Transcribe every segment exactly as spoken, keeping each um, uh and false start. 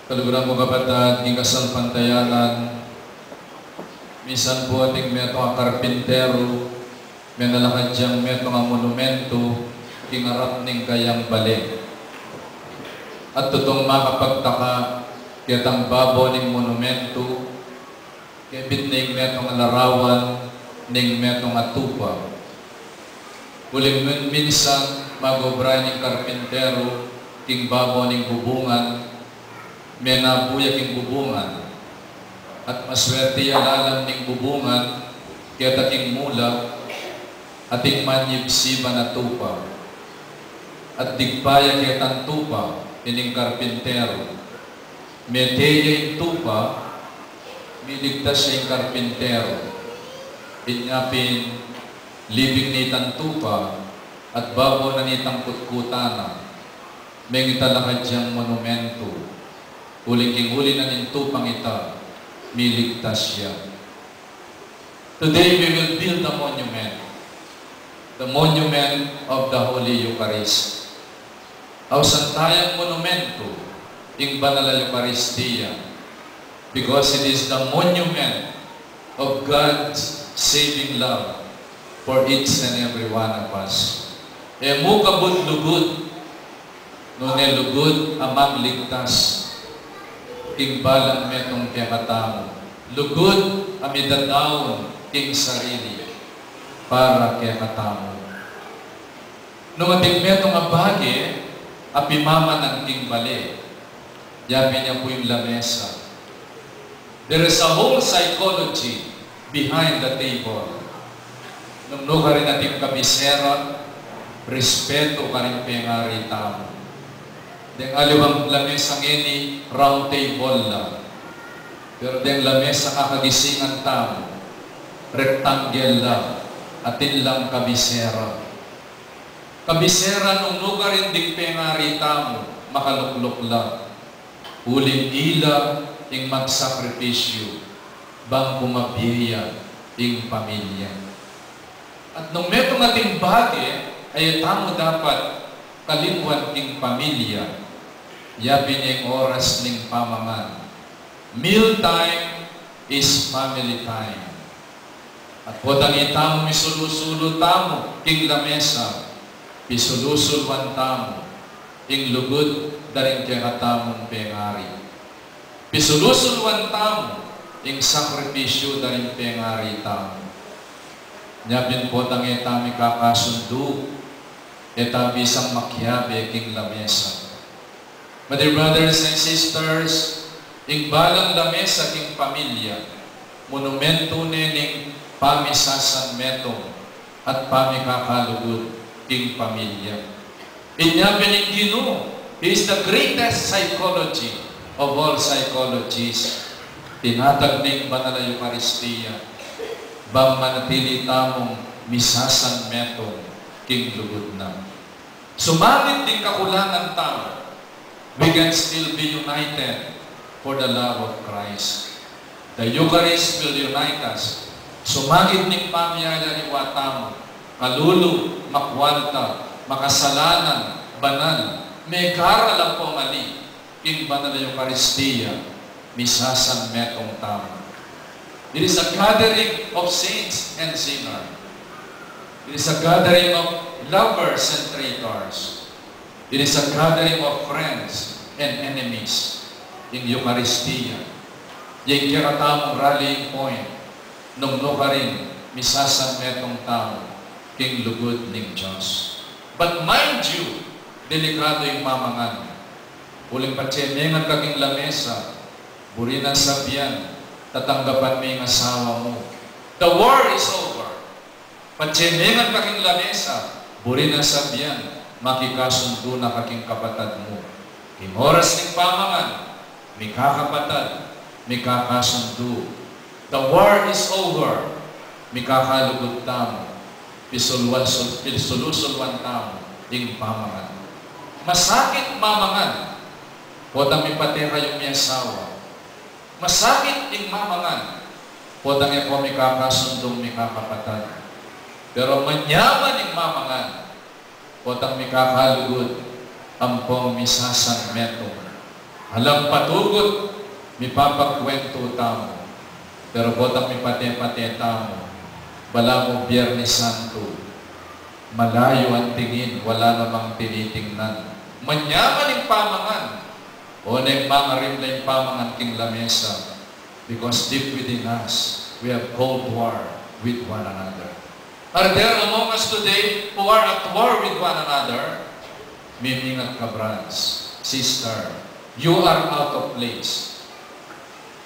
Kaluguran kung kapatad king kasalpantayanan, minsan pu ating metung a karpinteru, menalakad yang metung a monumentu king arap ning kayang bale. At tutung makapagtaka ketang babo ning monumentu, kebit ne ing metung a larawan ning metung a tupa. Uling min-, minsan mag-obra ing karpinteru king babo ning bubungan, menabu ya king bubungan, at maswerte ya lalam ning bubungan keta king mula at ing manyibsiban a tupa. At digpa ya ketang tupa ining karpinteru. Mete ya ing tupa, miligtas ya ing karpinteru. Inya pin, libing ne itang tupa at babo na nitang kutkutan na, mengitalakad yang monumentu, uling king uli na ning tupang ita, miligtas ya. Today we will build a monument, the monument of the Holy Eucharist. Ausan tayang monumentu ing banal a Eukaristia, because it is the monument of God's saving love for each and every one of us. E mu kabud lugud, nune lugud a mangligtas king balang metung kekatamu, lugud a midadaun king sarili para kekatamu. Nung ating metung a bage a pimamanan king bale, yapin ya pu ing lamesa. There is a whole psychology behind the table. Nung nukarin ating kabisera, respetu karing pengari tamu. Deng aliwang lamesa ngeni, round table la. Pero deng lamesa a kagisingan tamu, rectangle la, atin lang kabisera. Kabisera nung nukarin ding pengari tamu, makalukluk la. Uling ila ing magsakripisyu bang pumabie ya ing pamilya. At nung metung ating bage a e tamu dapat kalingwan king pamilya, yapin ya ing oras ning pamangan. Meal time is family time. At potang itamu misulu-sulu tamu king lamesa, pisulu-suluan tamu ing lugud da ring kekatamung pengari. Pisulu-suluan tamu ing sakripisyu da ring pengari tamu. Nya pin potang e tamu mikakasundu, e tamu bisang makiabe king lamesa. My dear brothers and sisters, ing balang lamesa king pamilya, monumentu ne ning pamisasanmetung at pamikakalugud king pamilya. Inya pin ing Ginu, He is the greatest psychology of all psychologies. Tinatag ne ing banal a Eukaristia bang manatili tamung misasanmetung king lugud na. Sumangid ding kakulangan tamu, we can still be united for the love of Christ. The Eucharist will unite us. Sumangid ning pamiyayaliwa tamu, kalulu, makwalta, makasalanan, banal, megaral ampong ali, ing banal a Eukaristia, misasanmetung tamu. It is a gathering of saints and sinners. It is a gathering of lovers and traitors. It is a gathering of friends and enemies. Ing Eukaristia, ya ing kekatamung rallying point, nung nukarin misasanmetung tamu king lugud ning Dios. But mind you, delikadu ing mamangan. Uling patse mengan ka king lamesa, buri nang sabian, tatanggapan me ing asawa mu. The war is over. Patse mengan ka king lamesa, buri nang sabian, makikasundu na ka king kapatad mu. King oras ning pamangan, mikakapatad, mikakasundu. The war is over. Mikakalugud tamu. Pisuluan, sul-, pisulu-suluan tamu ing pamangan. Masakit mamangan. Potang mipate kayung miasawa. Masakit ing mamangan. Potang e ko mikakasundung mikakapatad. Pero manyaman ing mamangan. Potang mikakalugud ampong misasanmetung Alang patugut, mipapagkwentu tamu. Pero botang mipate-pate tamu, balamu Biernes Santo, malayu ang tingin, wala namang tinitingnan. Manyaman ing pamangan, o neng mangarimla ing pamangan king lamesa, because deep within us, we have cold war with one another. Are there among us today who are at war with one another? Mimingat ka, brats, sister, you are out of place.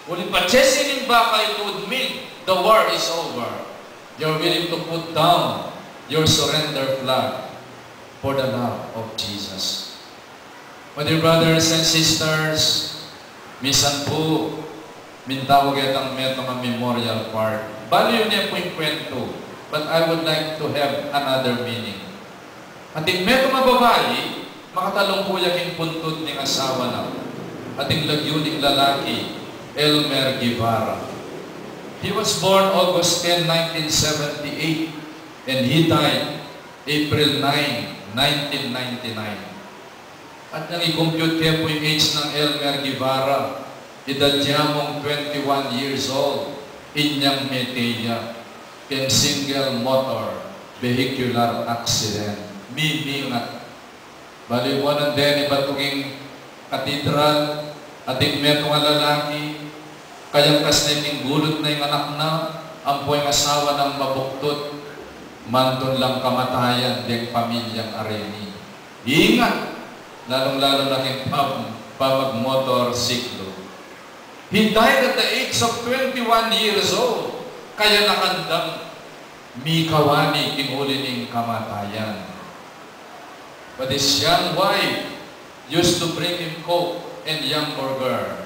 Uling patse sining baka itu, it mean the war is over. You're willing to put down your surrender flag for the love of Jesus. My dear brothers and sisters, misan pu, minta ku ketang metung a memorial park. Balu yu ne pu ing kwentu, but I would like to have another meaning. Ating metung a babai, makatalung pu ya king puntud ning asawa na, ating lagyu ning lalaki, Elmer Guevara. He was born August ten, nineteen seventy-eight, and he died April nine, nineteen ninety-nine. At nang i-compute ke pu ing age nang Elmer Guevara, edad ya mung twenty-one years old, inyang mete ya king single motor vehicular accident. Mimingat. Balu yu pu nung deni batu king katedral, ating metung a lalaki, kayangkas ne king gulut na ing anak na, ampo ing asawa nang mabuktut, mantun lang kamatayan deng pamilyang areni. Ingat, lalung-lalu na king pam-, pamagmotorsiklo. He died at the age of twenty-one years old. Kayanakan dang mikawani king uli ning kamatayan. But his young wife used to bring him Coke and hamburger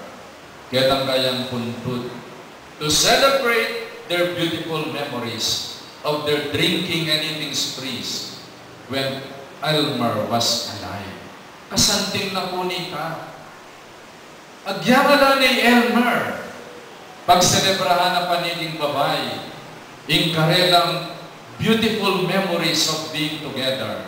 ketang kayang puntud to celebrate their beautiful memories of their drinking and eating sprees when Elmer was alive. Kasanting na pu nita. Agya ngana ne i Elmer, pagselebrahan na pa niting babai ing karelang beautiful memories of being together,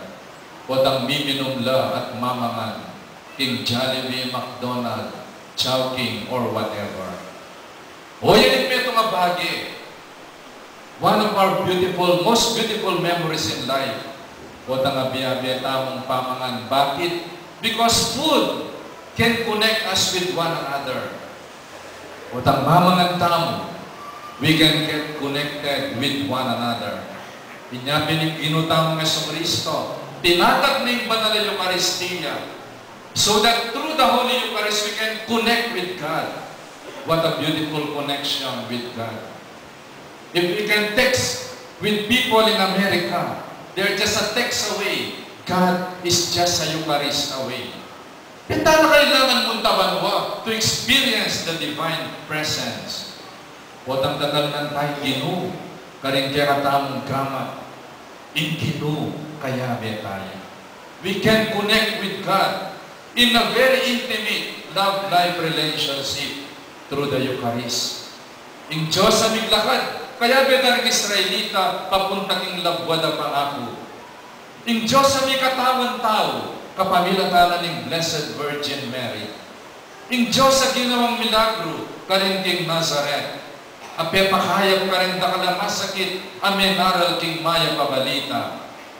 potang miminum la at mamangan king Jollibee, McDonald, Chowking, or whatever. O, yan ing metung a bage. One of our beautiful, most beautiful memories in life. Potang abe-abe tamung pamangan. Bakit? Because food can connect us with one another. Potang mamangan tamu, we can get connected with one another. Inya pin ing Ginu tamung Jesucristo, tinatag na ing banal a Eukaristia, so that through the Holy Eucharist, we can connect with God. What a beautiful connection with God. If we can text with people in America, they're just a text away. God is just a Eucharist away. Pinta na kailangan munta banua to experience the divine presence. Potang datalnan taya ing Ginu karing kekatamung gamat. Ing Ginu kayabe taya. We can connect with God in a very intimate love life relationship through the Eucharist. Ing Dios a miglakad kayabe karing Israelita papunta king labuad a pangaku. Ing Dios a mikatawan tau kapamilatan na ning Blessed Virgin Mary. Ing Dios a ginawang milagru karin king Nazaret, a pepakayap karing dakal a masakit a menaral king Mayap a Balita.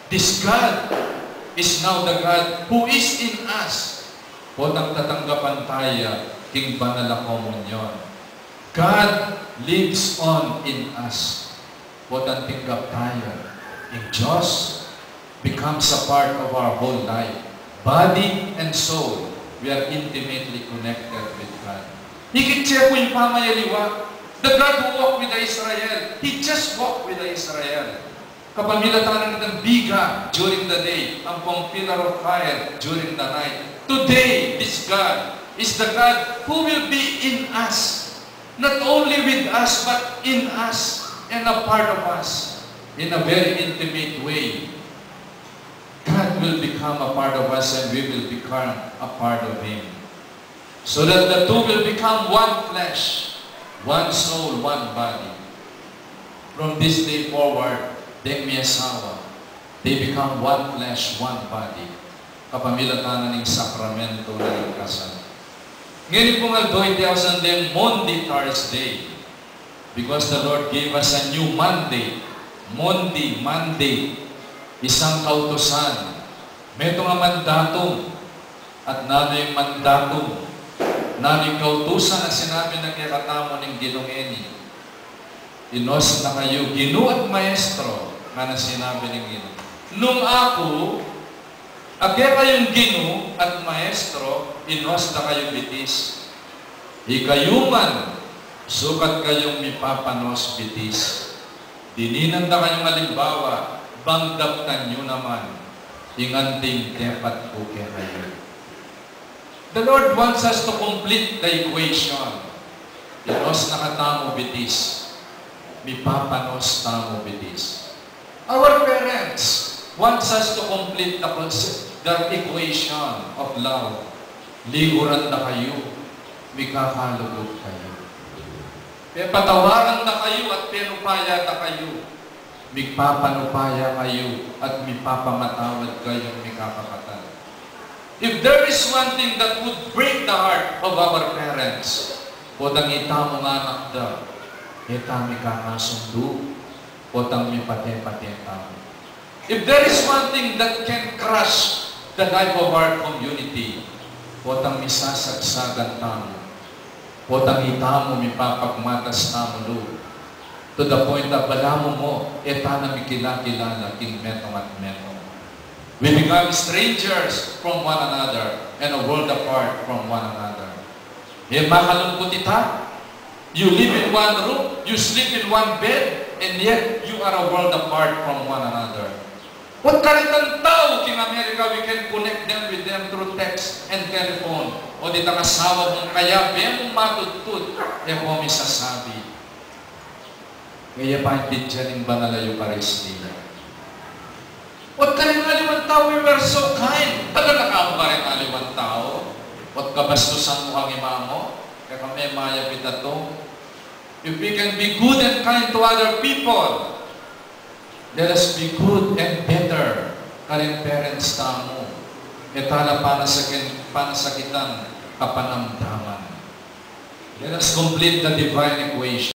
This God is now the God who is in us. Potang tatanggapan taya king banal a komunyon. God lives on in us. Potang tinggap taya ing Dios becomes a part of our whole life. Body and soul, we are intimately connected with God. Ikit siya pu ing pamayaliwa. The God who walked with the Israel, He just walked with the Israel. Kapamilatan na ning biga during the day, ampong pillar of fire during the night. Today, this God is the God who will be in us. Not only with us, but in us and a part of us in a very intimate way. God will become a part of us and we will become a part of Him. So that the two will become one flesh, one soul, one body. From this day forward, deng miasawa, they become one flesh, one body. Kapamilatan na ning sakramento na ning kasal. Ngeni pung aldo iti ausan deng Maundy Thursday, because the Lord gave us a new Monday. Maundy, Monday, isang kautusan. Metung a mandatum, at nanu ing mandatum, nanu ing kautusan a sinabi na kekatamu ning Ginu ngeni? Inos na kayu Ginu at Maestro, ngana sinabi ning Ginu. Nung aku, a kekayung Ginu at Maestro, inos na kayu bitis. Ikayu man, sukat kayung mipapanos bitis. Dininan da kayung alimbawa, bang daptan yu naman ing anting depat ku kekayu. The Lord wants us to complete the equation. Inos na katamu bitis, mipapanos tamu bitis. Our parents wants us to complete the, the equation of love. Liguran da kayu, mikakalugud kayu. Pepatawaran da kayu at penupaya da kayu. Mipapanupaya kayu at mipapamatawad kayung mikakapatad. If there is one thing that would break the heart of our parents, potang itamu ngan anak da, e ta mikakasundu, potang mipate-pate tamu. If there is one thing that can crush the life of our community, potang misasagsagan tamu, potang itamu mipapagmatas tamu lub, to the point na balamu mo, e ta na mikilakilala king metung at metung. We become strangers from one another and a world apart from one another. E makalungkut ita? You live in one room, you sleep in one bed, and yet you are a world apart from one another. Ot karetang tau king America, we can connect them with them through text and telephone. O itang asawa mung kayabe mung matudtud, e ko misasabi. Ngeni, paintindian ing banal a Eukaristia. Ot kareng aliwang tau, we were so kind. Talaga ka mo kareng aliwang tau? Ot kabastusan mu kang ima mu? Kaya kami mayap ita to. If we can be good and kind to other people, let us be good and better kareng parents tamu. E ta la panasakin, panasakitan kapanamdaman. Let us complete the divine equation.